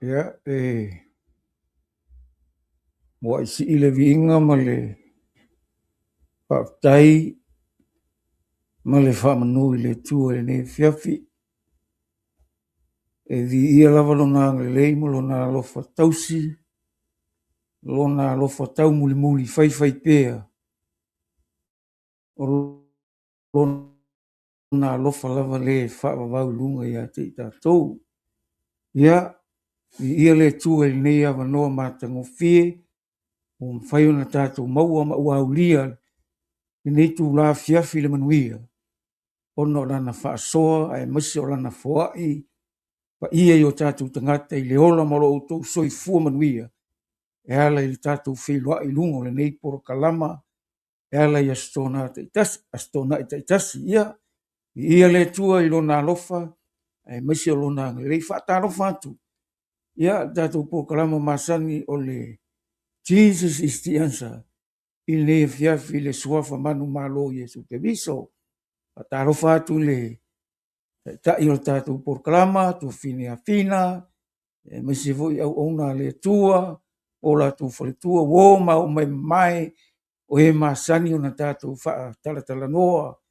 Ia, e muai sii le viiga ma le faafetai ma le faamanu i le Atua i lenei afiafi. E viia lava Lona agalelei ma Lona alofa tausi, Lona alofa taumulimuli faifaipea o Lona alofa lava lea e faavavau i luga ia te i tatou. Ia, viia le Atua i lenei avanoa matagofie ua mafai ona tatou maua ma ua aulia lenei itula afiafi i le manuia ona o Lana faasoa aemaise o Lana foai paia i o tatou tagata i le ola ma lo outou soifua manuia e ala i le tatou feiloai i luga o lenei polokalama e ala i Aso Toonai taitasi, Aso Toonai taitasi. Ia, viia le Atua i Lona alofa aemaise o Lona agalelei. Faatalofa atu, ia, le tatou polokalama masani o le Jesus is the Answer i lenei afiafi i le suafa manumalo o Iesu Keriso. Faatalofa atu i le Taitai o le tatou polokalama, Tuafine Afina, aemaise foi auauna a le Atua, o latou faletua, uo ma aumai o e masani ona tatou faatalatalanoa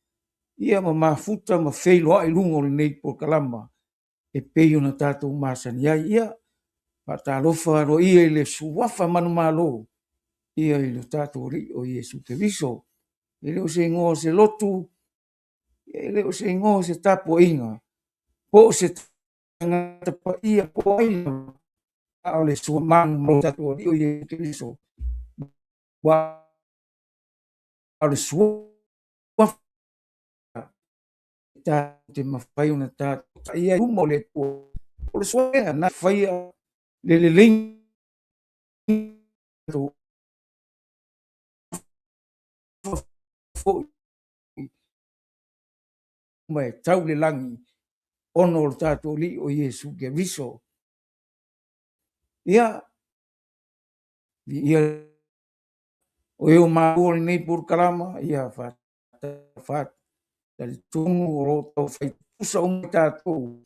ia ma mafuta ma feiloai i luga o lenei polokalama e pei ona tatou masani ai. Ia, faatalofa aloaia i le suafa manumalo ia i lo tatou Alii o Iesu Keriso. E le o se igoa o se lotu, e le o se igoa o se tapuaiga, po o se tagata paia po o ai lava, a o le suafa o lo tatou Alii o Iesu Keriso, aua o le suafa tatou te mafai ona tatou i luma o le Atua. O le suafa lea na faia le lelei foi ma e tau i le lagi ona o lo tatou Alii o Iesu Keriso. Ia, viia o e o maua o lenei polokalama, ia faatalitonu o lo o taufai tutusa uma tatou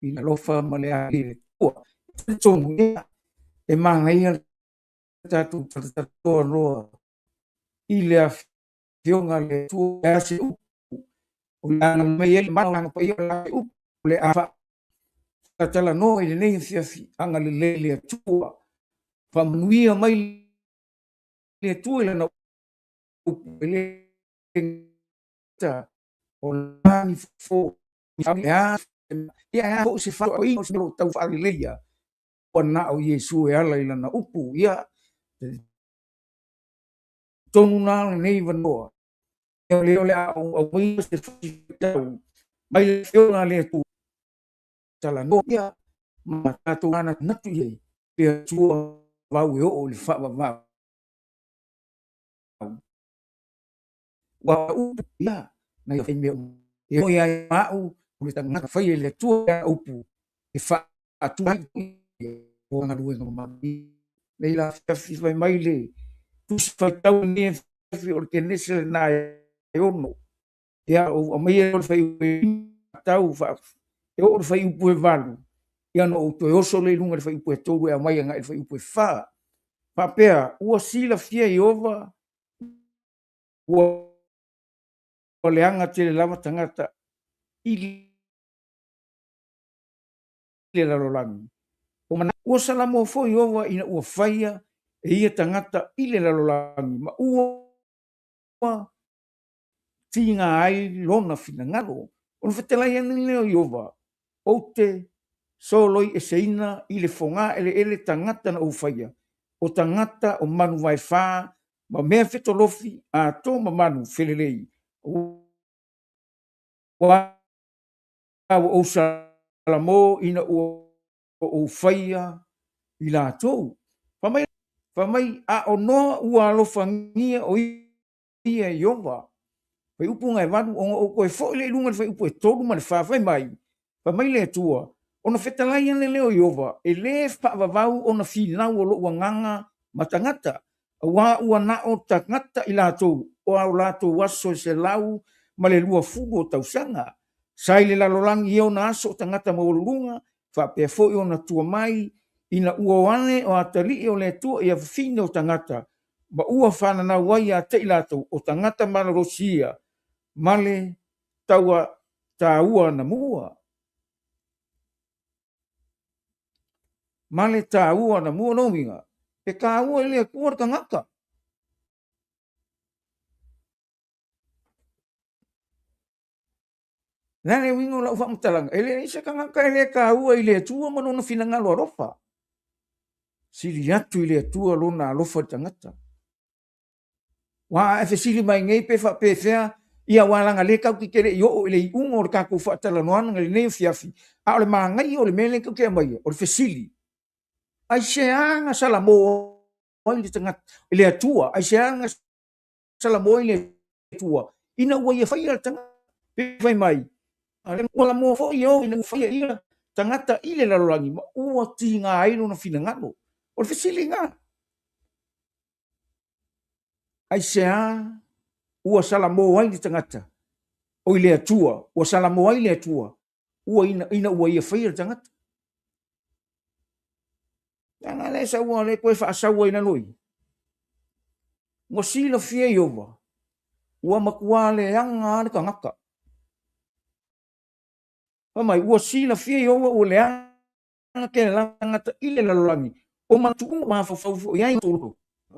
i le alofa ma le agalelei o le Atua. Talitonu, ia, e manaia le tatou talatalanoa loa i le Afioga a le Atua, o le a se upu o le a mai ai le mana o le Agaga Paia, o le a se upu o le a faatalatalanoa i lenei afiafi, agalelei le Atua, faamanuia mai le Atua i lana upu, e le gata o le fofo, ia foi se faasoaina o lo o tau faaleleia, ua na o Iesu e ala i lana upu. Ia, talitonu na lenei avanoa, lea o le a ou aumaia se tau mai le Afioga a le Atua, talanoa ia ma tatou manatu i ai, le Atua vau e oo i le faavavau. Ua upu ia, na ia fai mea uma. E oi ai ma au, o le tagata faia i le Atua le upu, e faatu ai o galuega mamalu. Nei la afiafi fai mai le Tusi Faitau lenei afiafi o le Kenese lena e 6. Ia, ou aumaia le fuaiupu e tau e oo i le fuaiupu e 8, ia ona ou toe oso lea i luga i le fuaiupu e 3 e aumai agai i le fuaiupu e 4. Faapea, ua silafia e Ieova ua leaga tele lava tagata i le lalolagi. Ua salamoa foi Ieova ina ua faia e ia tagata i le lalolagi, ma ua tiga ai lona finagalo. Ona fetalai ane lea o Ieova, ou te soloieseina i le fogaeleele tagata na ou faia, o tagata o manu vaefa ma mea fetolofi atoa ma manu felelei. Aua ua ou salamo ina ua ou faia i latou. Fai mai, a o Noa ua alofagia o ia e Ieova. Fuaiupu na e 8, ona ou toe foi lea i luga i le fuaiupu e 3 ma le 4, fai mai le Atua, ona fetalai ane lea o Ieova, e lē faavavau ona finau o lou agaga ma tagata, aua ua na o tagata i latou o a latou aso e 120 o tausaga. Sa i le lalolagi ia ona aso o tagata maualuluga, faapea foi ona tua mai Ina ua o ane o atalii o le Atua i afafine o tagata, ma ua fananau ai ia te i latou o tagata malolosi ia, ma le taua taua anamua. Ma le taua anamua lona uiga, e taua i le Atua le tagata. O le a le uiga o lau faamatalaga? E leai se tagata e le taua i le Atua ma lona finagalo alofa. Sili atu i le Atua lona alofa i le tagata. Aua a e fesili mai nei pe faapefea, ia aua leaga lea tatou te le i oo i le iuga o le tatou faatalanoaga i lenei afiafi, a o le manaia o le mea lea tatou te aumaia, o le fesili, aisea na salamo ai le tagata i le Atua? Aisea na salamo ai le Atua ina ua ia faia le tagata? Pe fai mai, ua salamo foi Ieova ina ua faia e ia tagata i le lalolagi ma ua tiga ai lona finagalo. O le fesili lena. Aisea ua salamo ai le tagata? Oi le Atua, ua salamo ai le Atua ua ina, ina ua ia faia le tagata. Leaga lea saua lea toe faasau ai lalo i. Ua silafia Ieova, ua matua leaga lava le tagata. Fai mai, ua silafia Ieova ua leaga tele lava tagata i le lalolagi, o manatu uma mafaufau foi i ai loto.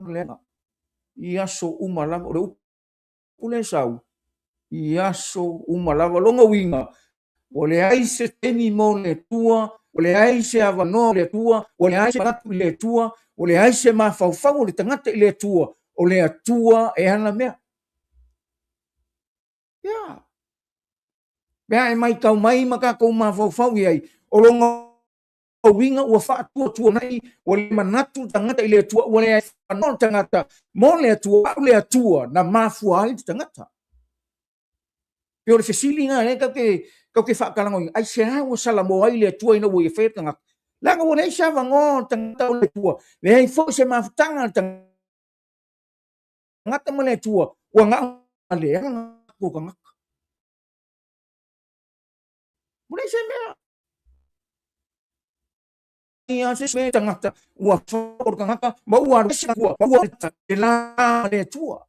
Leaga i aso uma lava, o le upu lea e sau, i aso uma lava. Lona uiga, ua leai se taimi mo le Atua, ua leai se avanoa o le Atua, ua leai se manatu i le Atua, ua leai se mafaufau o le tagata i le Atua, o le Atua e ana mea. Ia. Pe a e maitau mai ma tatou mafaufau i ai, o lona uiga ua faatuatuanai, ua le manatu le tagata i le Atua, ua leai avanoa le tagata mo le Atua, a o le Atua na mafua ai le tagata. Pei o le fesili lena lea tatou te faatalagoina, aisea ua salamo ai le Atua ina ua ia faia le tagata? Leaga ua leai se avanoa o le tagata o le Atua, leai foi se mafutaga a le tagata ma le Atua, ua na o le leaga o tagata. Ua leai se mea. Ia se mea tagata ua o le tagata ma ua alu ese ua ma ua le la le Atua.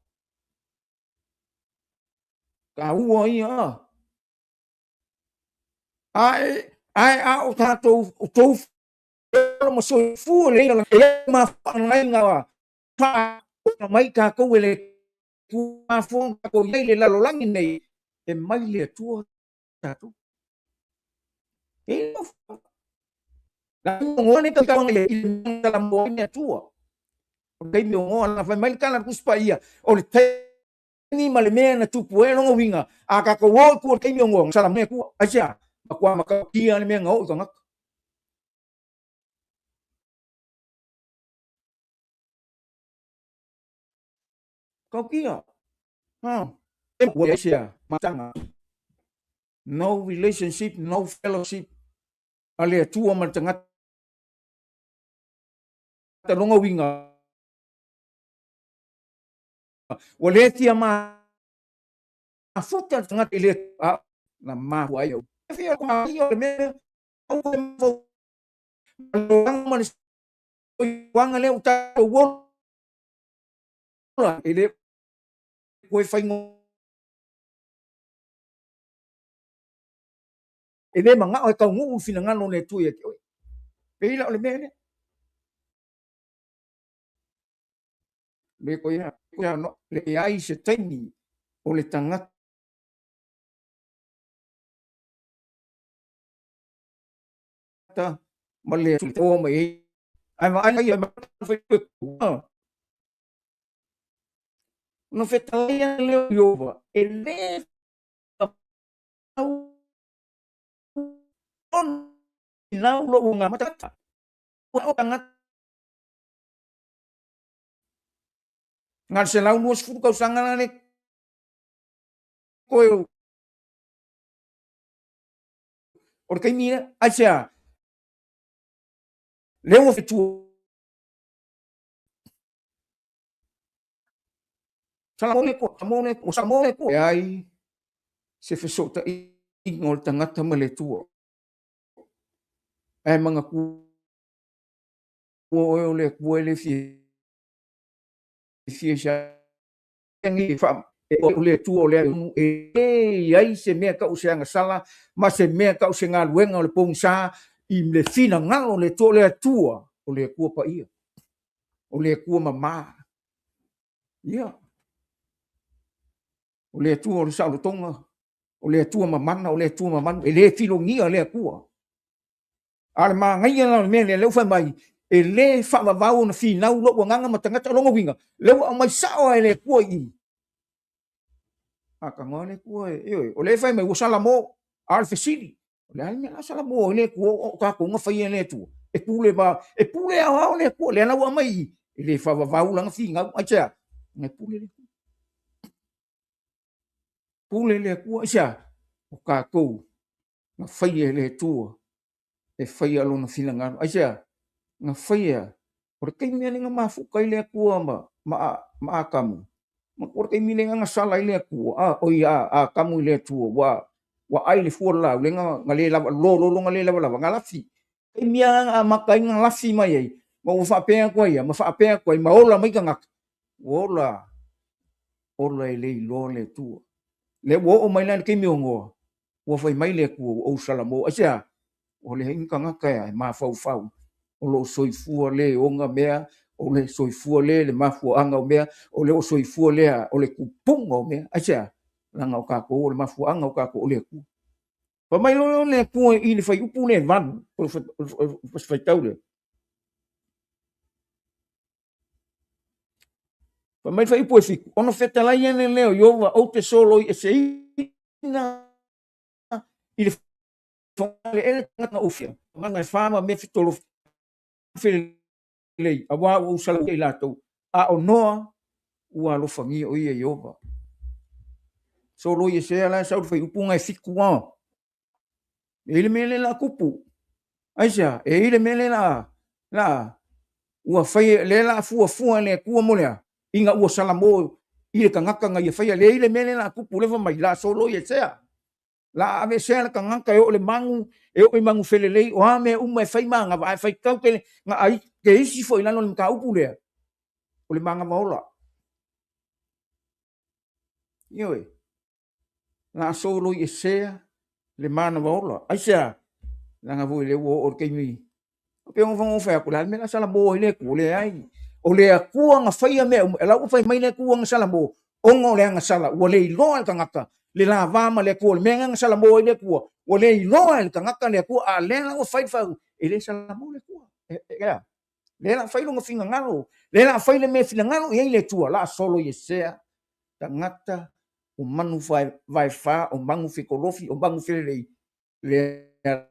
Taua ia. Ae ae a o tatou o tou ma soifua lelei e mafuaaga faa mai tatou e le Atua mafua tatou i ai le lalolagi nei e mai le Atua tatou. E la ngoa le tau le i le le Atua. O le taimi o ngoa la fai mai le tala a le Tusi Paia o le taimi ma le mea na tupu ai lona uiga a tatou o i tua i le taimi o ngoa sala mai Atua. Aisea? Matua matautia le mea na oo i tagata. Tautia. Ha. Ua leai se mataga. No relationship, no fellowship a le Atua ma le tagata. Lona uiga, ua le fia mafuta le tagata i le Atua, na mafua ai au. Fia o le mea, au ma le soifuaga lea ua tatou ola, e le toe faigofie. E le manao e taunuu le finagalo o le Atua ia te oe. Pei la o le mea lea. Le koe leai se taimi o le tagata ma le Atua mai ai. Ae vaai ai ma Ona fetalai lea o Ieova, e le lau lou agaga o tagata. Na o le 120 tausaga la le toe o le taimi lea. Aisea? Lea ua fetu Leai se fesootaiga o le tagata ma le Atua. Ae manatua oe o le Atua e le fiafia i se o le Atua o le e leai se mea tau se agasala ma se mea tau se galuega o le pogisa i le finagalo o le Atua. O le Atua, o le Atua paia, o le Atua mama. Ia, o le Atua o le saolotoga, o le Atua mamana, o le Atua mamanu, e le filogia le Atua. A o le manaia la o le mea lea, lea ua fai mai, e le faavavau ona finau lou agaga ma tagata. O lona uiga, lea ua aumai sao lava e le Atua i i. A tagoa le Atua, ioe, o lea e fai mai ua salamo, a o le fesili, o le a le mea o le a salamo ai le Atua o tatou na faia e le Atua? E pule ma, e pule aoao le Atua, lea la ua aumai i i, e le faavavau lana finau, aisea? E pule le Atua. Pule le Atua, aisea? O tatou na faia e le Atua e faia lona finagalo. Aisea? Na faia, o le taimi lea na mafuta ai le Atua ma Atamu, ma o le taimi lea na sala ai le Atua, a, oi a Atamu i le Atua, ua ai le fua o le laau, lea na le lava, lololo na le lavalava, na lafi. Taimi lava na amata ai na lafi mai ai, ma ua faapea atu ai ia, ma faapea atu ai, ma ola mai tagata, ua ola, ola e le iloa le Atua. Lea ua oo mai la i le taimi o Noa, ua fai mai le Atua, ua ou salamo. Aisea? Ua leai ni tagata e mafaufau, o lo o soifua le ona mea, o le soifua le le mafuaaga o mea, o le o soifua lea o le tupuga o mea. Aisea? Leaga o tatou o le mafuaaga o tatou o le Atua. Fai mai loa le Atua i le fuaiupu lea e 8, o le faitau lea. Fai mai le fuaiupu e 7, ona fetalai ane lea o Ieova, ou te soloieseina i le fogaeleele tagata na ou faia, mana e fa ma mea fetolofi felelei, auā ua ou salaia i latou, a o Noa ua alofagia o ia e Ieova. Soloiesea la e sau le fuaiupu na e 7 lava. E i ai le mea lea la tupu. Aisea? E i ai le mea lea la la ua fai lea la fuafua e le Atua mo le a? Ina ua salamo i le tagata na ia faia. Lea e i ai le mea lea la tupu lea fai mai la soloiesea. La aveesea le tagata e oo i le magu, e oo i magu felelei, o a mea uma e fai manava, ae faitau ke na ai ke isi foi i lalo o le mataupu lea, o le manava ola. Ioe. La soloiesea le manava ola. Aisea? Leaga foi lea ua oo i le taimi pei ona fai atu, o le a le mea o le a salamo ai le Atua? Leai. O le Atua na faia mea uma, o la ua fai mai le Atua na salamo, ona o le agasala, ua le iloa e le tagata le lava ma le Atua. O le mea lena na salamo ai le Atua, ua le iloa e le tagata le Atua, a o lea la ua fai le faaiuga, e le salamo le Atua. Ea, lea la fai lona finagalo, lea la fai le mea e finagalo i ai le Atua, la soloiesea tagata o manu vaefa, o manu fetolofi, o manu felelei, lea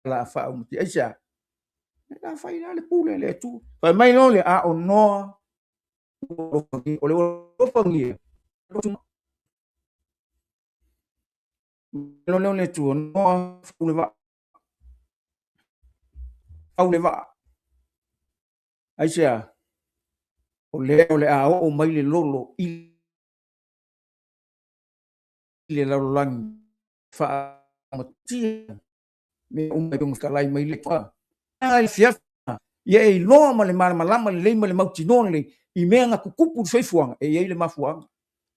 la faaumatia. Aisea? La fai la le pule le Atua. Fai mai loa le a o Noa, o le alofagia, lo leo le Atua, Noa fau le vaa. Fau le vaa. Aisea? O lea o le a oo mai le lolo i le lalolagi faamatia mea uma e pei ona fetalai mai le Atua. A i le afiafi ia e iloa ma le malamalama lelei ma le mautinoa lelei i mea na tutupu i le soifuaga e i ai le mafuaaga.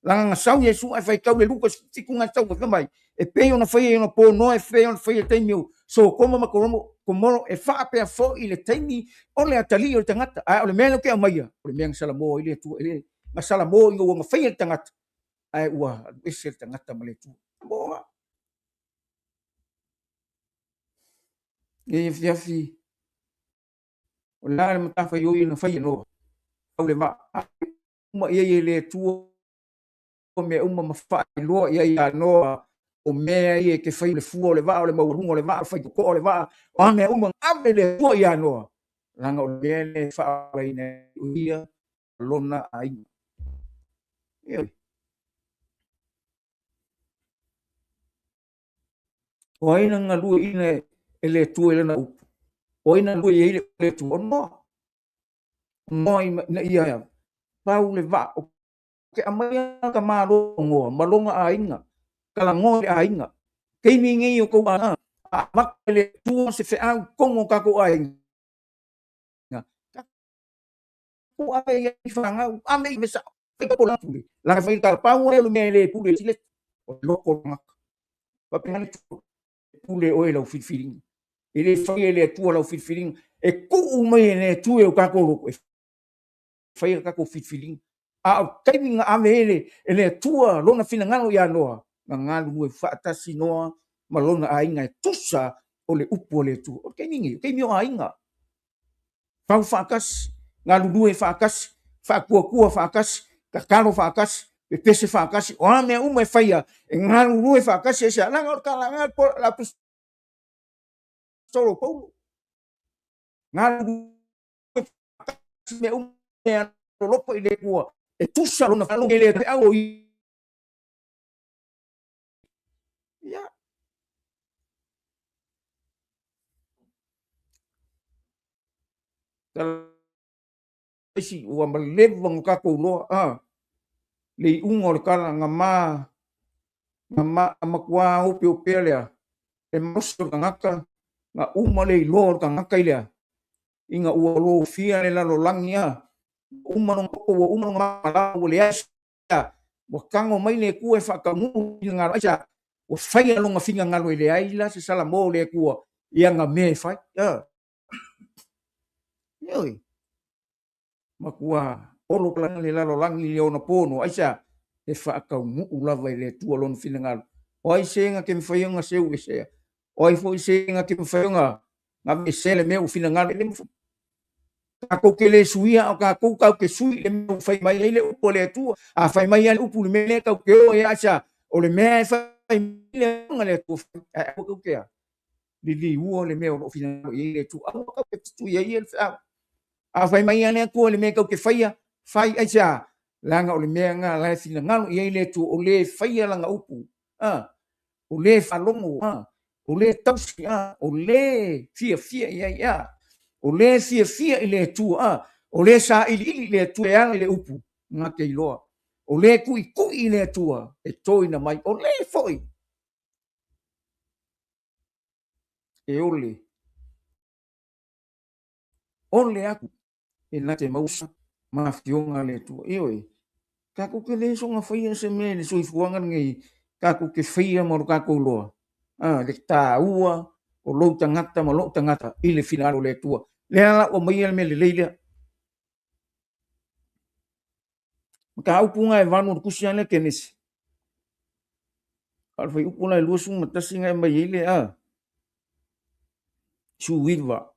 Leaga na sau Iesu ae faitau le Luka 17 na sau fai mai e pei ona faia i ona po Noa, e pei ona faia i le taimi o Sotoma ma Komoro, e faapea foi i le taimi o le atalii o le tagata. Ae o le mea lea ou te aumaia, o le mea na salamo ai le Atua, e le na salamo ina ua na faia le tagata, ae ua alu ese le tagata ma le Atua. Moa. Nei afiafi, o le a le matafaioi na faia e Noa, fau le vaa, uma i ai e le Atua mea uma ma faailoa i ai ia Noa o mea ia e te fai le fua o le vaa, o le maualuga o le vaa, o le faitotoa o le vaa, o a mea uma ave le Atua ia Noa, leaga o le mea lea e faaolaina ai ia lona aiga. Ioe. O ai na galueaiina e le Atua i lana upu? O ai na galue i ai le Atua? O Noa. O Noa ina ia pau le vaa. O ke aumaia ka malo o Noa ma lona aiga, talanoa i le aiga. Taimi nei o tou aiga, a avatu e le Atua se feau i totonu o tatou aiga. Po ave i fanau, ave i vesa. Fai ko la pule. La fai ka pau e le mea le pule sile. O loko ngaka. Faapena le pule oe lau filifiliga. E le fai e le Atua lau filifiliga. E tuu mai e le Atua e o tatou loto e fai a tatou filifiliga. A o taimi na ave e le Atua lona finagalo ia Noa, na galulue faatasi Noa ma lona aiga e tusa o le upu a le Atua. O le taimi nei, o taimi o aiga. Fau faatasi, galulue faatasi, faatuatua faatasi, tatalo faatasi, pepese faatasi, o a mea uma e faia, e galulue faatasi e se alaga o le talaga le aposetolo Paulo. Galulue faatasi mea uma e alolofa i le Atua, e tusa lona faalogo i le feau o ia. Isi ua maleva na tatou loa a le iuga o le tala na ma na ma matua opeopea lea e malosi o le tagata na uma le iloa o le tagata i lea ina ua lofia le lalolagi a uma lona toto ua uma lona malama ua leai ua tago mai le Atua e faataunuu finagalo aisea ua faia lona finagalo e leai la se salamo o le Atua i ana mea e fai. Ioe. Matua olo le lalolagi i le ona pono aisea e faataunuu lava e le Atua lona finagalo. O ai se na te mafai ona seu esea? O ai foi se na te mafai ona aveesea le mea ua finagalo? E le mafai. Tatou te le suia a o tatou tatou te sui i le mea ua fai mai ai le upu a le Atua. A fai mai lava le upu i le mea lea tatou te o ai aisea? O le mea e fai mai le Atua le Atua fai. Ae aua tatou te a? Liliua le mea o lo o finagalo i ai le Atua. Aua tatou te tutui ai ia le feau. A fai mai lava le Atua i le mea tatou te faia, fai aisea? Leaga o le mea lena la e finagalo i ai le Atua, o le faia lana upu. O le faalogo, o le tausi, o le fiafia i ai, o le fiafia i le Atua, o le sailiili i le Atua e ala i le upu, na te iloa. O le tuitui i le Atua e toina mai, o le foi e ole, ole atu e na te maua ma afioga a le Atua. Ioe, tatou te le soona faia se mea i le soifuaga lenei, tatou te faia ma lo tatou loa, le taua o lou tagata ma lou tagata i le finagalo o le Atua. Lea la ua maia le mea lelei lea. Mataupu na e 8 o le tusi lava lea Kenesi. A o le fuaiupu la e 21 na e aumai ai le a 19.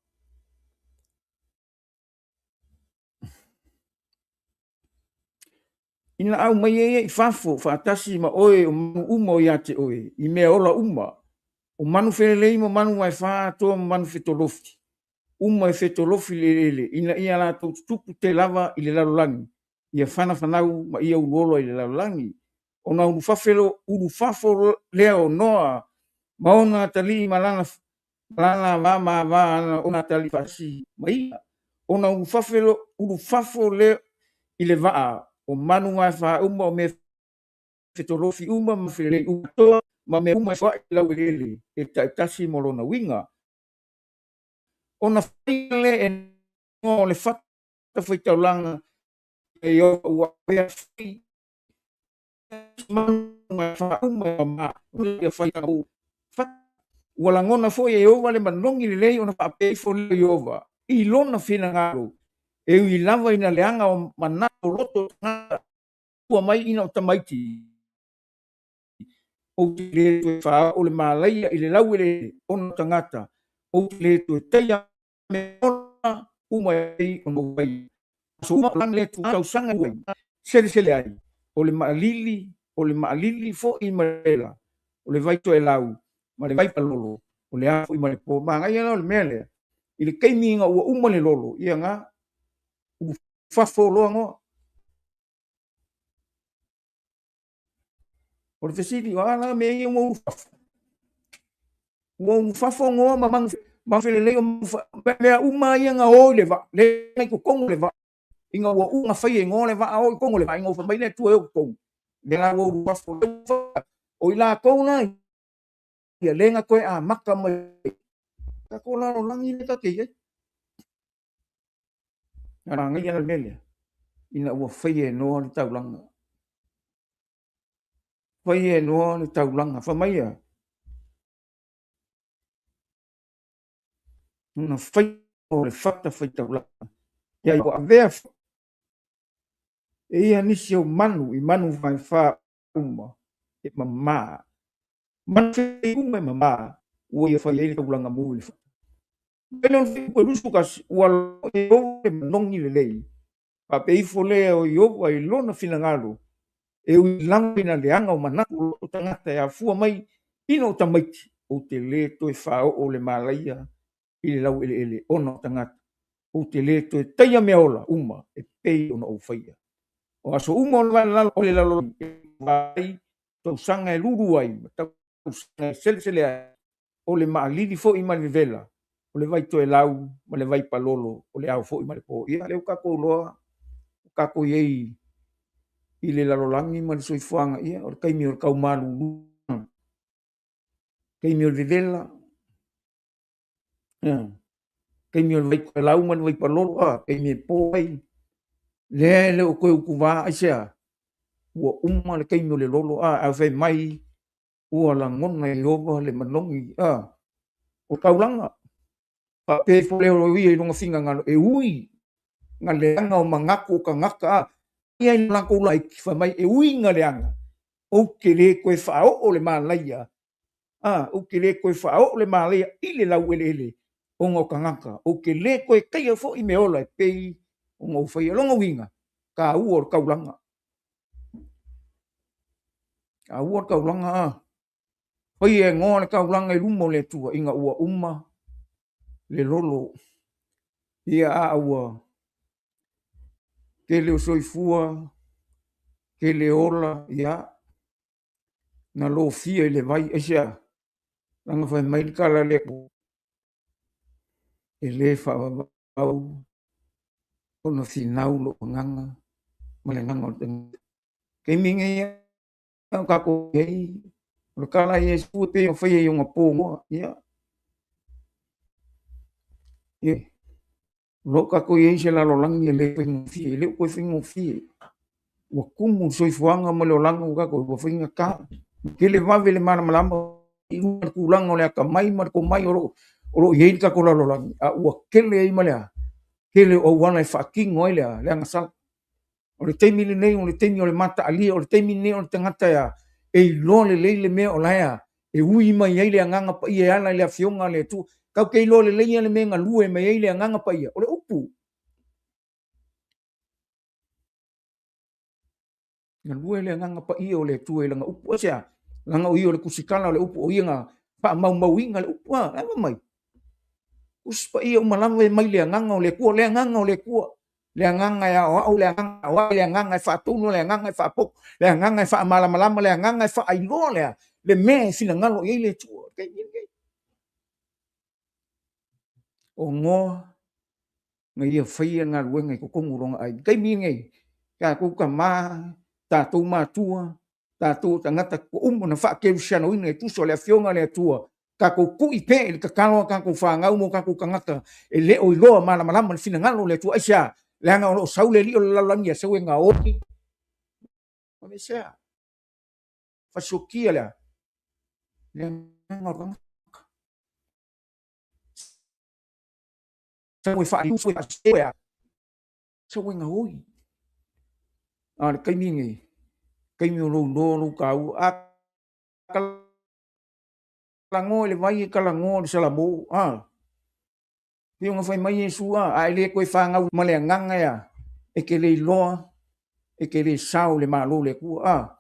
Ina aumai ai ia i fafo faatasi ma oe o manu uma o ia te oe, i mea ola uma, o manu felelei ma manu vaefa atoa ma manu fetolofi, uma e fetolofi i le eleele, ina ia latou tutupu tele lava i le lalolagi, ia fanafanau ma ia uluola i le lalolagi. Ona ulufafo lea o Noa ma ona atalii ma lana lana va ma va ana ona atalii faatasi ma ia. Ona ulufafo lea i le vaa o manu vaefa uma o mea fetolofi uma ma felelei uma atoa ma mea uma e foai i laueleele e taitasi mo lona uiga. Ona fai lea e Noa o le fata faitaulaga e ua avea fai manu vaefa uma ma ia fai Ua lagona foi e Ieova le manogi lelei ona faapea ifo lea o Ieova i lona finagalo, e ui lava ina leaga o manatu o loto o tagata ua mai ina o tamaiti, ou te le toe faaoo le malaia i le laueleele ona o tagata, ou te le toe taia mea ola uma e pei ona ou faia. Aso uma o lana le tausaga e selesele ai, o le maalili, o le maalili foi ma le vela, o le vai toelau ma le vai palolo, o le ao foi ma le po. Manaia la o le mea lea, i le taimi ina ua uma le lolo, ia na ulufafo loa Noa. O le fesili, o a la mea ia ua ulufafo? Ua ulufafo Noa ma manu ma felelei o mea uma ia na o i le vaa, le na i totonu o le vaa. Ina ua uma ona fai e Noa le vaa, o i totonu o le vaa, ina ua fai mai le Atua e o i totonu, lea la ua ulufafo. O i latou la ia le na toe amata mai tatou lalolagi lea tatou te i ai. Manaia la le mea lea. ina ua faia e Noa le taulaga. Faia e Noa le taulaga. Fai mai ia, ona faia o le fata faitaulaga. Ia ua avea e ia nisi o manu i manu vaefa uma e mama. Manu uma e mama, ua ia fai ai le taulaga mu i le fata. Mai lona fuaiupu e 21, ua logo Ieova le manogi lelei, faapea ifo lea o Ieova i lona finagalo, e ui lava ina leaga o manatu o lou tagata e afua mai ina ou tamaiti, ou te lē toe faaoo le malaia i le laueleele ona o tagata, ou te lē toe taia meaola uma e pei ona ou faia. O aso uma o le lalo o le lalolagi e ai tausaga e lulu ai ma tausaga e selesele ai, o le maalili foi ma le vevela, o le vai toelau ma le vai palolo, o le ao foi ma le po. Ia, lea ua tatou iloa, ua tatou i ai i le lalolagi ma le soifuaga, ia, o le taimi o le taumalulu, taimi o le vevela, ia, taimi o le vai toelau ma le vai palolo, a, taimi e po ai, lea e le o toe utuvā, aisea? Ua uma le taimi o le lolo, a, ae fai mai, ua lagona e Ieova le manogi, a, o taulaga. Faapea ifo lea o ia i lona finagalo e ui na leaga o manatu o tagata, a, ia i latou laiti, fai mai e ui na leaga, ou te lē toe faaoo le malaia, a, ou te lē toe faaoo le malaia i le laueleele ona o tagata, ou te lē toe taia foi meaola e pei ona ou faia. Lona uiga, taua o le taulaga. Taua le taulaga, a. Faia e Noa le taulaga i luma o le Atua ina ua uma le lolo. Ia a ua tele o soifua, tele ola, ia, na lofia i le vai, aisea? Leaga fai mai le tala lea, e lē faavavau ona finau lou agaga ma le agaga o le tagata. Taimi nei o tatou i ai, o le tala a Iesu e pei ona faia i ona po Noa, ia, ia, o lo o tatou i ai i se lalolagi e le faigofie, e le o toe faigofie. Ua tumu le soifuaga ma le olaga ua tatou, ua faigata. Tele vave le malamalama i luga le tulaga o le atamai ma le tomai o lo o i ai le tatou lalolagi, a ua tele ai ma le a, tele o auala e faatino ai le a, le agasala. O le taimi lenei, o le taimi o le mataalia, o le taimi lenei o le tagata e e iloa lelei le mea o la e e ui mai ai le agaga paia e ala i le afioga a le Atua. Tatou te iloa lelei le mea e galue mai ai le agaga paia, o le upu. Galue le agaga paia o le Atua i lana upu. Aisea? Leaga o ia o le tusitala o le upu, o ia na faamaumauina le upu. A, le mai. Tusi paia uma lava e mai le agaga o le Atua, le agaga o le Atua. Le agaga e aoao, le agaga e aoai, le agaga e faatonu, le agaga e faapoto, le agaga e faamalamalama, le agaga e faailoa lea, le mea e finagalo i ai le Atua. O Noa na ia faia galuega i totonu o lona aiga. Taimi lenei, tatou tama, tatou matua, tatou tagata ua uma ona faakerisianoina e tusa o le afioga a le Atua, tatou tui pea i le tatalo a tatou fanau ma o tatou tagata e le o iloa malamalama le finagalo o le Atua. Aisea? Leaga o lo o sau le alii o le lalolagi e sau e gaoi. Aisea? Fasiokia lea. Le agaga o le tagata. Sau e faaliu, sau e faasese, a. Sau e gaoi. A o le taimi lenei, taimi o lou iloa lou taua. A talanoa i le vai e talanoa i le salamo, a. Pei ona fai mai Iesu, a, a e le toe fanau ma le agaga ea, e te le iloa, e te le sao i le Malo o le Atua, a.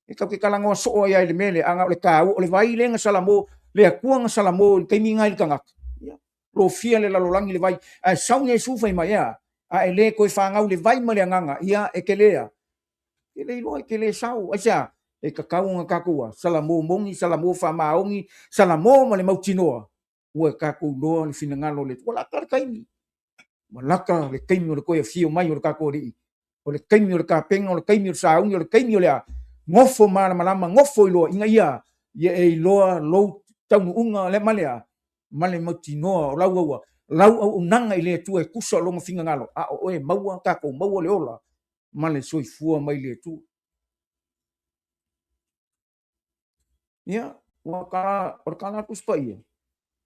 E tatou te talanoa soo ai lava i le mea lea, a na o le taua, o le vai lea na salamo, le Atua na salamo i le taimi lena i le tagata, ia, lofia le lalolagi i le vai, ae sau Iesu fai mai, ea, a e le toe fanau i le vai ma le agaga, ia, e te le a, e te le iloa, e te le sao. Aisea? E tatau ona tatou a, salamo moni, salamo faamaoni, salamo ma le mautinoa, ua tatou iloa le finagalo o le Atua. Ua lata le taimi, ua lata le taimi o le toe afio mai o le tatou Alii, o le taimi o le tapena, o le taimi o le sauni, o le taimi o le a, nofo malamalama, nofo iloa, ina ia, ia e iloa lou taunuuga le ma le a, ma le mautinoa o lau aua, lau auaunaga i le Atua e tusa o lona finagalo, a o oe maua, tatou maua le ola. ma le soifua mai le Atua. Ia, ua ka, o le tala a le Tusi Paia,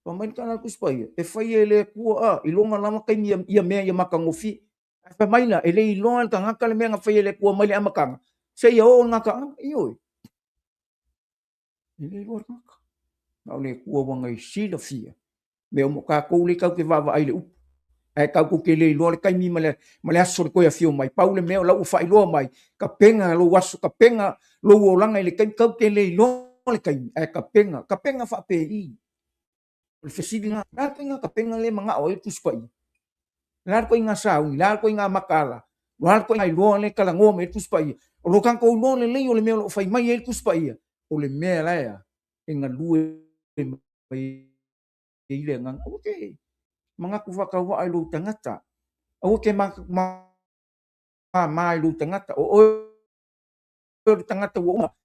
fai mai le tala a le Tusi Paia, e faia e le Atua a, i lona lava taimi ia mea ia matagofie. Ae fai mai la, e le iloa e le tagata le mea na faia e le Atua mai le amataga, seia oo i le gataaga. Ioe, e le iloa e le tagata. Na o le Atua ua na silafia mea uma. O tatou lea tatou te vaavaai i le upu, ae tatou te le iloa le taimi ma le aso o le toe afio mai. Pau le mea o la ua faailoa mai, tapena lou aso, tapena lou olaga i le taimi, tatou te le iloa le taimi, ae tapena, tapena faapei? O le fesili lena, o le a le ituaiga tapena lea e manao ai le Tusi Paia? O le a le ituaiga sauni? O le a le ituaiga mataala? O le a le ituaiga iloa lea e talanoa mai ai le Tusi Paia? O lo tatou iloa lelei o le mea o lo o fai mai ai le Tusi Paia, o le mea la e a? E galue mai ai le Agaga. Aua te manatu faatauvaa i lou tagata, aua te mama i lou tagata, o oe o le tagata ua uma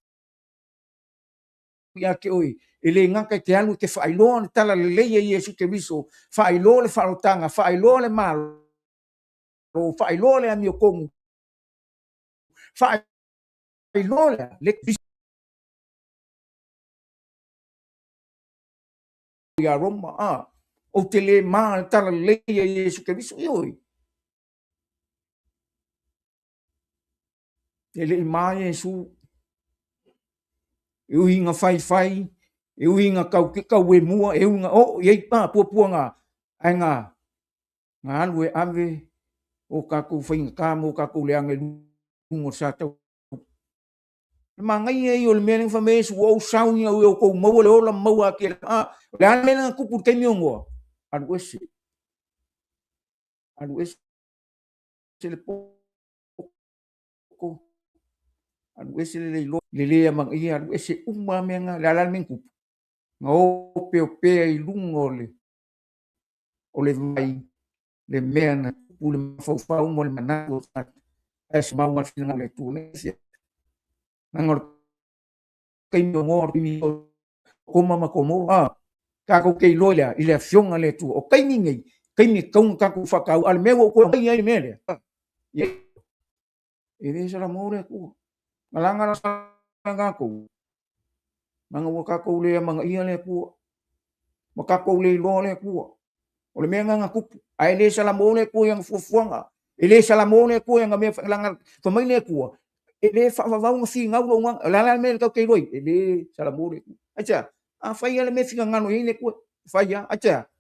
ia te oe, e le gata e te alu e te faailoa le tala lelei a Iesu Keriso, faailoa le faaolataga, faailoa le Malo, faailoa le amiotonu, faailoa le ia Roma, a, ou te le ma le tala lelei a Iesu Keriso, ioe. E le i ma Iesu, e ui ina faifai, e ui ina tau tauemua, e ui ina oo i ai a puapuaga, ae na alu e ave o tatou faigata ma o tatou leaga i luga o le sa tau. Le manaia ia o le mea lea na fai mai ai Iesu, ua ou sau ina ia outou maua le ola ma maua atili. A, o le a le mea lea na tupu i le taimi o Noa? Alu ese. Alu ese le poto, alu ese le leiloa, le le amanaia, alu ese uma lava mea na. Le a la le mea na tupu? Na opeopea i luga o le vai le mea na tupu le mafaufau ma le manatu o le tagata, ae semau ma le finagalo o le Atua. Leaga o le taimi o Noa, o le taimi o Sotoma ma Komora, a, tatou te iloa i le a? I le Afioga a le Atua. O taimi nei, taimi e tatau ona tatou faataua, a o le mea ua ou toe aumai ai le mea lea, e le salamo le Atua. Na laga la tatou, leaga ua tatou le amanaia le Atua, ua tatou le iloa le Atua. O le mea lena na tupu, ae le salamo le Atua i ana fuafuaga, e le salamo le Atua i ana mea, leaga fai mai le Atua, e le faavavau ona finau lou agaga. O le a la le mea tatou te iloa ai? E le salamo le Atua. Aisea? A fai lava le mea e finagalo i ai le Atua, e fai lava. Aisea?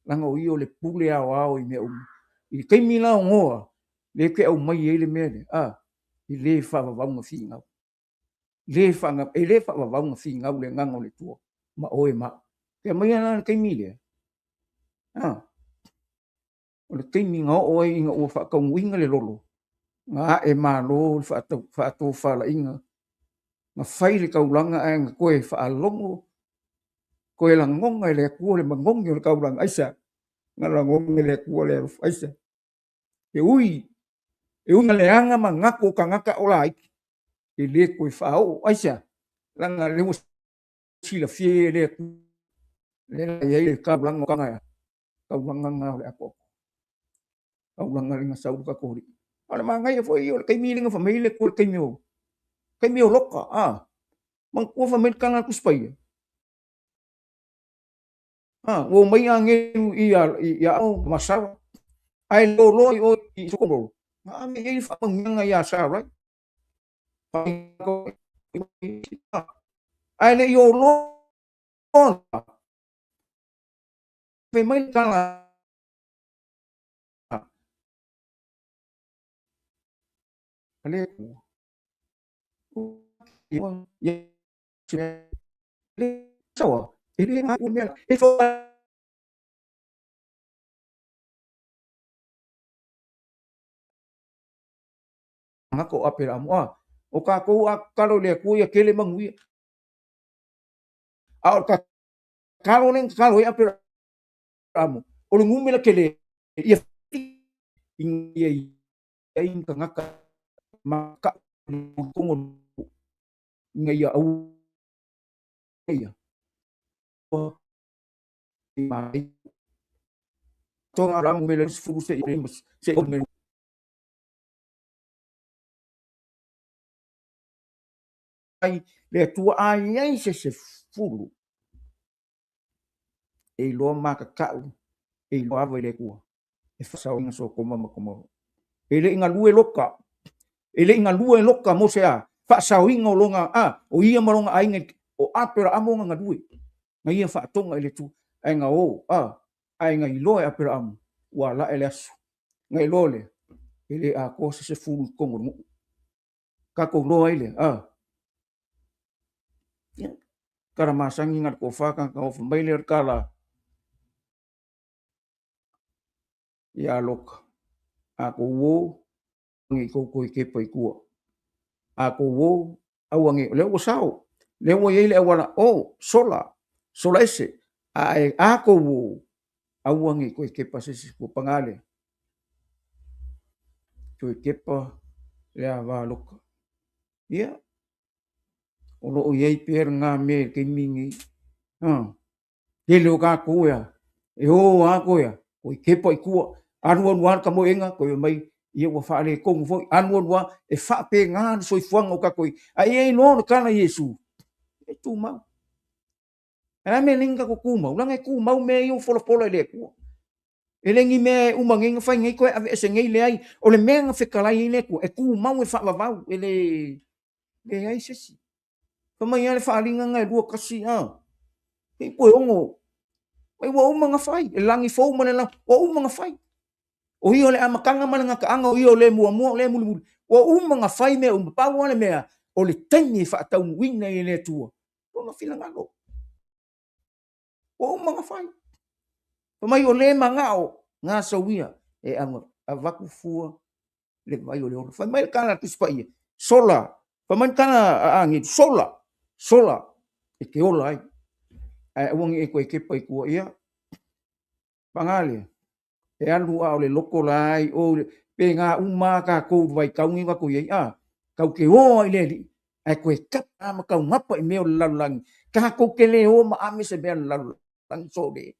Leaga o ia o le pule aoao i mea uma. I le taimi la o Noa, lea e te aumai ai le mea lea, a, e le faavavau ona finau. Le faga, e le faavavau ona finau le agaga o le Atua ma oe ma au. Te aumaia la le taimi lea, a, o le taimi na oo ai ina ua faataunuuina le lolo, na ae malo le faatofalaiga, na fai le taulaga ae na toe faalogo, toe lagona e le Atua le manogi o le taulaga. Aisea? Na lagona e le Atua le alofa. Aisea? E ui, e ui na leaga manatu o tagata o laiti, e le toe faaoo. Aisea? Leaga lea ua silafia e le Atua, lea la e i ai le taulaga o tagata, taulaga na o le atoatoa, taulaga lea na sau le tatou Alii. A o le manaia foi ia o le taimi lea na fai mai ai le Atua i le taimi o, taimi o Lota, a, manatua fai mai le tala a le Tusi Paia, a, ua omai agelu ia Aono ma Sara, ae loloa i o i Sokoro, na ave i ai le faamanuiaga ia Sarai. Ae le i oloa la, fai mai le tala a le Atua, tagata o Aperamo. A, o tatou a tatalo i le Atua ia tele manuia. A o le tatalo lea na tatalo ai Aperamo, o le numera tele ia ina ia i ai ni tagata maka'u i totonu o le ina ia aua ia mai le Atua, a i ai se sefulu e iloa makakau, e iloa ava i le Atua, e faasaoina Sotoma ma Gomora. E le i galue Loka, e le i galue Loka mo se a? Faasaoina o lona, a, o ia ma lona aiga, o Aperaamo na galue, na ia faatoga i le Atua, ae na o, a, ae na iloa e Aperaamo, ua alae le aso. Na iloa lea, e le atoa se sefulu i totonu o le nuu. Tatou iloa ai lea, a. Ia, tala masani na o le toafa tagata na ofo mai lea o le tala ia Loka, a tou o, ne i tou toe tepa i tua. A tou o, aua ne i, o lea ua sao, lea ua i ai le auala, o, sola, sola ese, ae a tou o, aua ne i toe tepa se isi tua. Paga lea, toe tepa le ava a Loka. Ia, o lo o i ai pea lena mea i le taimi lenei. Tele o tatou e a, e o lava toe a, toe tepa i tua, alu alu lava le tamoeega toe omai, ia ua faaletonu foi, alu alu lava, e faapena le soifuaga o tatou i ai. Ae i ai loa le tala a Iesu, e tumau. O le a le mea e ala ai ona tatou tumau? Leaga e tumau mea ia ua folafola e le Atua. E le ni mea e uma nei ona fai nei toe aveese nei, leai. O le mea na fetalai ai le Atua, e tumau e faavavau, e le leai se isi. Fai mai lava le faaaliga lena e lua tasi, a, pei toe ono, mai ua uma ona fai, le lagi fou ma le lagi, ua uma ona fai. O ia o le amataga ma le gataaga, o ia o le muamua, o le mulimuli, ua uma ona fai mea uma, pau lava le mea, o le taimi e faataunuuina ai e le Atua lona finagalo. Ua uma ona fai. Fai mai o le manao gasauia e avatu fua le vai o le ola. Fai mai le tala a le Tusi Paia, sola, fai mai le tala a agelu, sola, sola e te ola ai. Ae aua ne i e toe tepa i tua ia. Paga lea, e alu a o le loto la i o, pe na uma a tatou i le vaitau nei ua tatou i ai, a, tatou te o lava i le Alii, ae toe tapa ma taugapa i mea o le lalolagi, tatou te le o ma ave se mea a le lalolagi sole.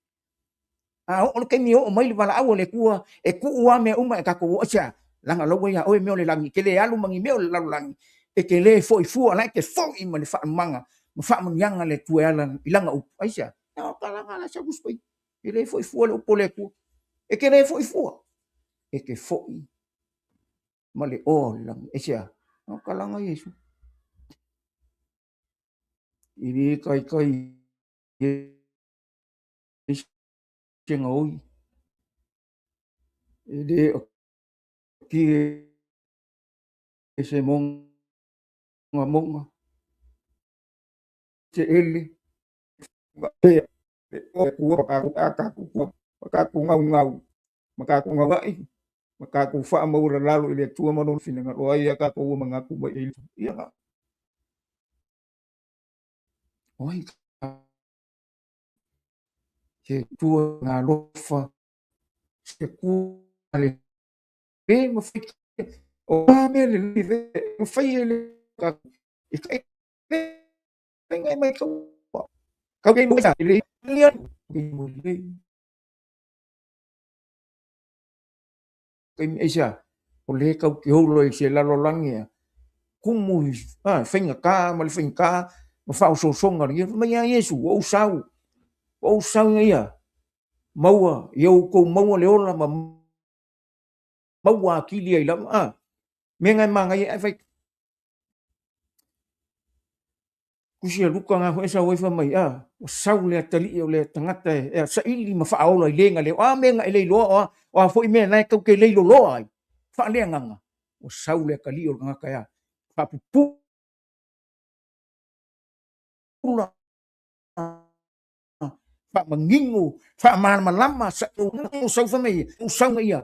A oo le taimi e oo mai le valaau a le Atua, e tuu lava mea uma ae tatou o, aisea? Leaga o la ua ia oe mea o le lagi, e te le alu ma ni mea o le lalolagi, e te le foi fua, o la e te foi ma le faalumaga ma faamanuiaga a le Atua e ala i lana upu, aisea? Leaga o talaga la e sau Paia. E le foi fua le upu a le Atua. E te le foi fua, e te foi ma le oa o le lagi. Aisea? O talaga Iesu. E le taitai ai se gaoi, e le otie se mogamoga, se ele, ma tatou gaugau, ma tatou gauai, ma tatou faamaualalalo i le Atua ma Lona finagalo ai a tatou ua manatu mai ai ia. O ai se Atua galofa, se Atua le le mafai, o a mea lelei e mafai e le e mai kau kau ke mo sa le le taimi aisea o lea kau te ola i se lalolagi a kumu i faigata ma le faigata ma faaosoosoga o le fai mai a Iesu ua ou sau ua ou sau ina ia maua ia outou maua le ola ma maua atili ai lava a mea na e manaia ae fai Tusi a Luka na foi e sau ai fai mai, a, ua sau le atalii o le tagata e saili ma faaola i le na le, o a mea na e le iloa, o a, o a foi mea na e tau te le iloloa ai, faaleagaga, ua sau le atalii o le tagata e a, faapupula, faamanino, faamalamalama, sau fai mai, ua sau na ia,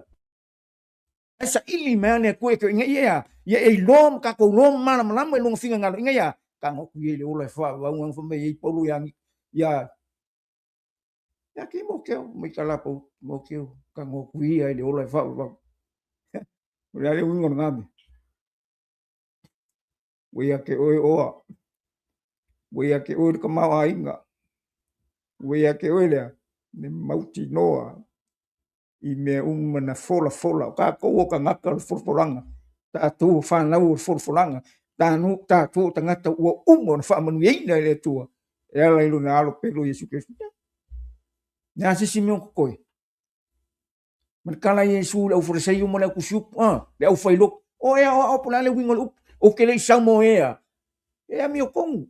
ae saili mai lava le Atua ina ia ia e iloa ma tatou iloa ma malamalama i lona finagalo ina ia tago atu ia i le ola e faavavau fai mai ai Paulo ia ia ia Timoteo mai tala Paulo Timoteo tago atu ia i le ola e faavavau. O le a le uiga o lena mea? Ua ia te oe oa, ua ia te oe le tamaoaiga, ua ia te oe lea le mautinoa i mea uma na folafola. O tatou o tagata o le folafolaga, tatou o fanau o le folafolaga. Tanu, tatou o tagata ua uma ona faamanuiaina e le Atua e ala i lona Alo pele o Iesu Keriso. Le a se isi mea o totoe? Ma le tala a Iesu i le aufalesaio ma le autusiupu, a, le aufailotu, o ea o ao po o le a le uiga o le upu, ou te le i sau mo ea, e amiotonu.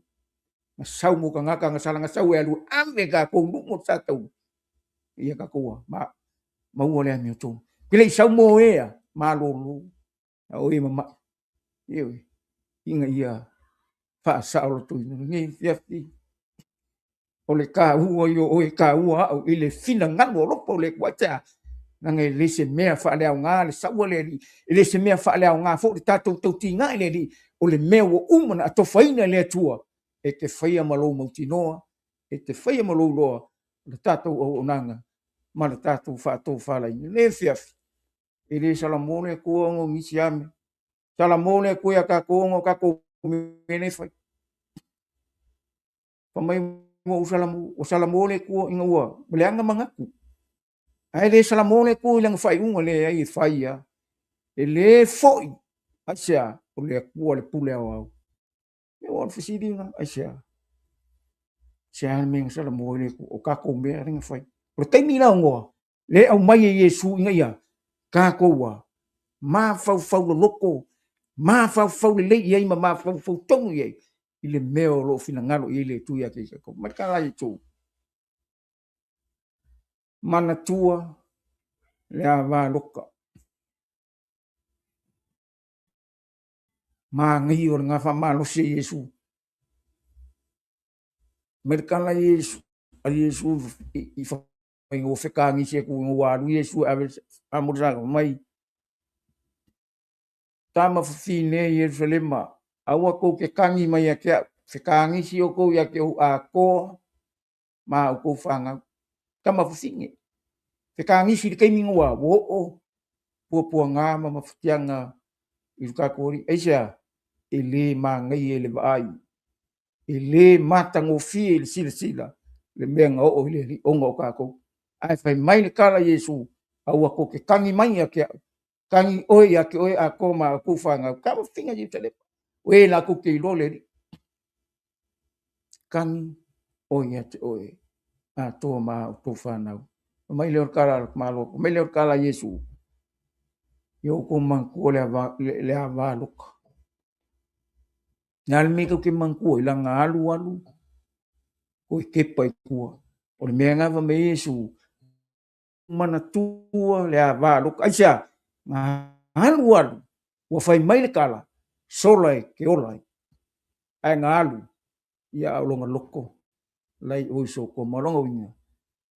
Na sau mo tagata na sala na sau e alu e ave tatou i luga o le sa taula, ia tatou a, ma, maua le amiotonu. Ou te le i sau mo ea, malolo, a o e mama'i, ioe, ina ia faasaolotoina lenei afiafi. O le taua ia o oe, taua au i le finagalo alofa o le Atua. Aisea? Leaga e le se mea faaleaoga le sau a le Alii, e le se mea faaleaoga foi le tatou tautiga i le Alii, o le mea ua uma ona atofaina e le Atua e te faia ma lou mautinoa, e te faia ma lou iloa le tatou auaunaga ma le tatou faatofalaiga. I lenei afiafi, e le salamo le Atua ona o nisi a mea. Salamo le Atua ia tatou ona o tatou mea lea e fai. Fai mai ua ou salamo, ua salamo le Atua ina ua leaga manatu. Ae le salamo le Atua i lana faaiuga, leai e fai lava. E le foi, aisea? O le Atua le pule aoao. Ua o le fesiliga, aisea? Se a le mea na salamo ai le Atua? O tatou mea lea na fai. O le taimi la o Noa, le aumai e Iesu ina ia tatou a mafaufau loloto, mafaufau lelei i ai ma mafaufau tonu i ai i le mea o lo o finagalo i ai le Atua ia te i tatou. Mai le la Iesu, manatua le ava loka. Manaia o lena faamalosi e Iesu. Mai le tala Iesu, a Iesu i ina ua fetagisi atu ina ua alu Iesu e ave a mo le sa mai tama fafine Ierusalema, aua tou te tagi mai ia te au, fetagisi outou ia te ou atoa ma outou fanau. Tama fafine fetagisi i le taimi ina ua oo puapuaga ma mafatiaga i le tatou Alii. Aisea? E le manaia i le vaai, e le matagofie i le silasila le mea na oo i le Alii ona o tatou. Ae fai mai le tala a Iesu, aua tou te tagi mai ia te au, tagi oe ia te oe atoa ma outou fanau. Tama fafine Ierusalema, o e latou te iloa le Alii, tagi oe ia te oe atoa ma outou fanau. Fai mai lea o le tala a le Malo, fai mai lea o le tala a Iesu, ia outou manatua le ava loka. Le a le mea tou te manatua i lana alu alu toe kepa i tua. O le mea lena fai mai Iesu, manatua le ava loka. Aisea? Na alu alu, ua fai mai le tala, sola e te ola ai. Ae na alu, ia a o lona loko la i o i Sotoma. O lona uiga,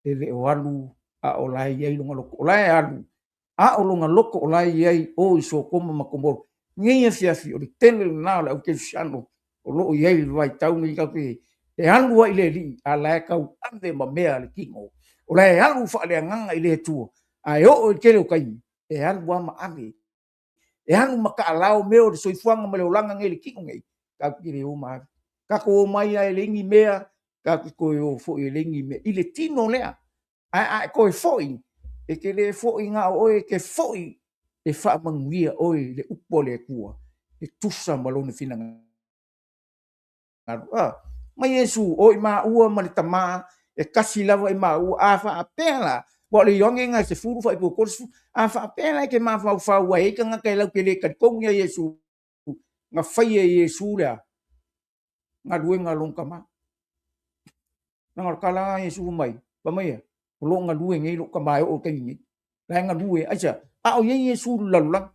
e le o alu a o la e i ai lona loko. O la e alu, a o lona loko o la e i ai o i Sotoma ma Komoro. Nei afiafi, o le tele lena o le aukerisiano o lo o i ai i le vaitau nei tatou te e alu ai i le Alii, a la e tau ave ma mea a le tino. O la e alu faaleagaga i le Atua, ae oo i le tele o taimi, e alu lava ma ave. E alu ma taalao mea o le soifuaga ma le olaga nei i le tino nei, tatou te le o ma ave. Tatou o mai lava e leai ni mea, tatou te toe o foi e leai ni mea i le tino lea. Ae a e toe foi, e te le foi na o oe, e te foi e faamanuia oe i le upu a le Atua e tusa ma lona finagalo. A, mai Iesu, o i maua ma le Tama, e kasi lava i maua. A faapea la, ua o le Ioane na 10 faaipu 30, a faapea la e te mafaufau ai tagata e lau te le talitonu ia Iesu, na faia e Iesu lea galuega a lona tama. Leaga o le tala a Iesu mai, fai mai ia, o lo o galue nei lou tama e oo i le taimi nei. La e galue, aisea? A o i ai Iesu i le lalolagi.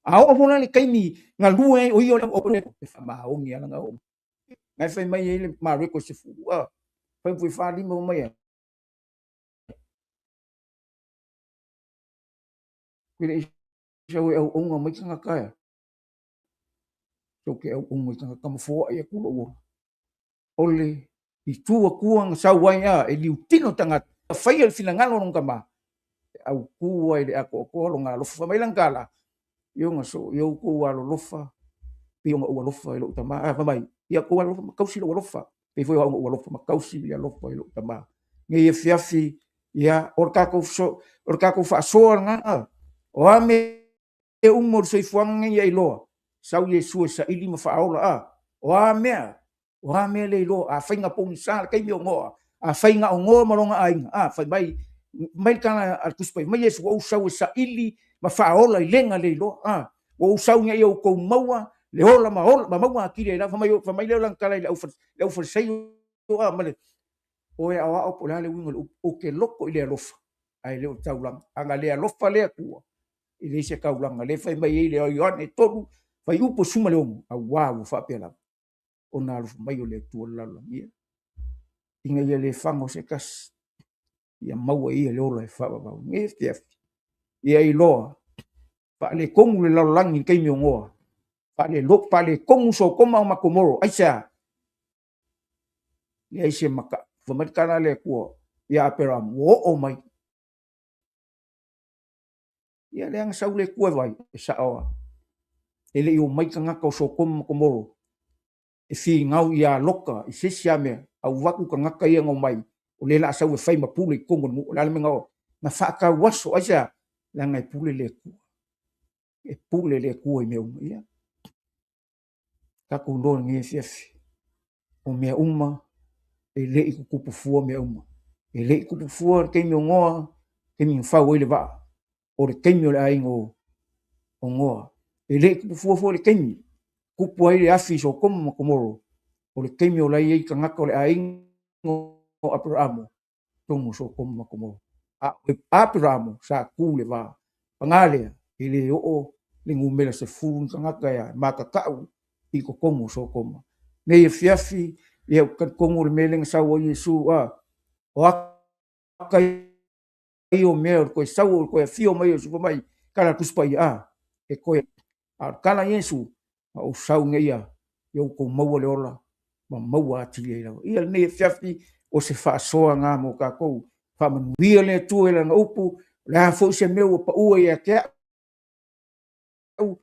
A oo foi la le taimi galue ai o ia o le e faamaoni lava lana oo. Na e fai mai ai le Mareko 10, a, fai foi 45 mai ia. Ke le sau e auauna mai tagata e. Tou te auauna i tagata ma foai atu lou ola. O le itu atua na sau ai a e liutino tagata, faia le finagalo o lona tama, e autu ai i le atoatoa lona alofa. Fai mai lana tala, Ia so ia outou alolofa pei ona ou alofa i lou tama. A, fai mai, ia outou alolofa ma tausi lou alofa, pei foi o au na ou alofa ma tausi le alofa i lou tama. Nei afiafi, ia, o le tatou o le tatou faasoa lena, o a mea uma o le soifuaga nei ia iloa, Sau Iesu e saili ma faaola a. O a mea? O a mea le iloa? Afai na pogisa le taimi o Noa, afai na o Noa ma lona aiga, a, fai mai, mai le tala a le Tusi Paia, mai Iesu, ua ou sau e saili ma faaola i lega le iloa, a. Ua ou sau ina ia outou maua le ola ma ola, ma maua atili ai lava. Fai mai, fai mai lea o lana tala i le au Farisaio, a, ma le, o e aoao po o le a le uiga o le upu, ou te loto i le alofa, ae le o le taulaga. A na le alofa le Atua, e leai se taulaga. Lea e fai mai ai le Ioane 3, fuaiupu 16, aua ua faapea lava ona alofa mai o le Atua i le lalolagi, ia, ina ia le fago se tasi, ia maua e ia le ola e faavavau. Nei afiafi, ia iloa, faaletonu le lalolagi i le taimi o Noa, faaletonu Sotoma ma Komoro. Aisea? Leai se mata. Fai mai le tala a le Atua ia Aperamo, ua oo mai. Ia leaga sau le Atua e vaai, e sao lava. E le i omai tagata o Sotoma ma Komoro e finau ia Lota i se isi lava mea, a ua avatu tagata ia na omai, o lea o le a sau e fai ma pule i totonu o le nuu. O le a le mea na o? Na faatauaso. Aisea? Leaga e pule le Atua. E pule le Atua i mea uma. Ia, tatou iloa i lenei afiafi, o mea uma e le i tutupu fua mea uma. E le i tupu fua le taimi o Noa, taimi na fau ai le vaa, o le taimi o le aiga o Noa. E le i tupu fua foi le taimi tupu ai le afi i Sotoma ma Komoro, o le taimi o la e i ai tagata o le aiga o Aperamo totonu o Sotoma ma Komoro. A o Aperamo sa tu le va. Paga lea, e le oo le numera 10 ni tagata e matatau i totonu o Sotoma. Nei afiafi, ia ou te talitonu o le mea lea na sau ai Iesu, a, o ata ia o mea o le toe sau o le toe afio mai o Iesu, fai mai, tala a le Tusi Paia, a, e toe, a o le tala a Iesu, na ou sau ina ia outou maua le ola ma maua atili ai lava. Ia lenei afiafi, o se faasoa na mo tatou. Faamanuia le Atua i lana upu, o le a foi se mea ua paua ia te au,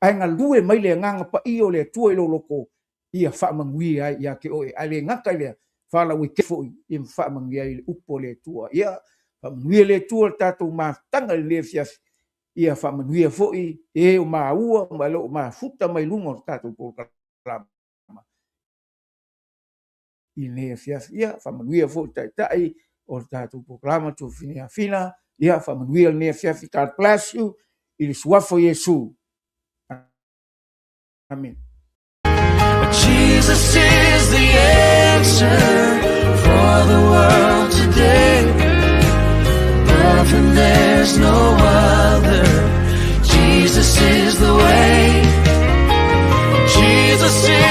ae galue mai le Agaga Paia o le Atua i lou loto, ia faamanuia ai ia te oe. Ae le gata i lea, faalauaitele foi ia ma faamanuia ai le upu a le Atua. Ia faamanuia le Atua i le tatou mafutaga i lenei afiafi, ia faamanuia foi e o maua ma lo o mafuta mai luga o le tatou polokalame i lenei afiafi. Ia faamanuia foi i taitai o le tatou polokalame Tuafafine Afina. Ia faamanuia lenei afiafi. God bless you i le suafa o Iesu. Amen. Jesus is the answer for the world today. Above him there's no other. Jesus is the way. Jesus is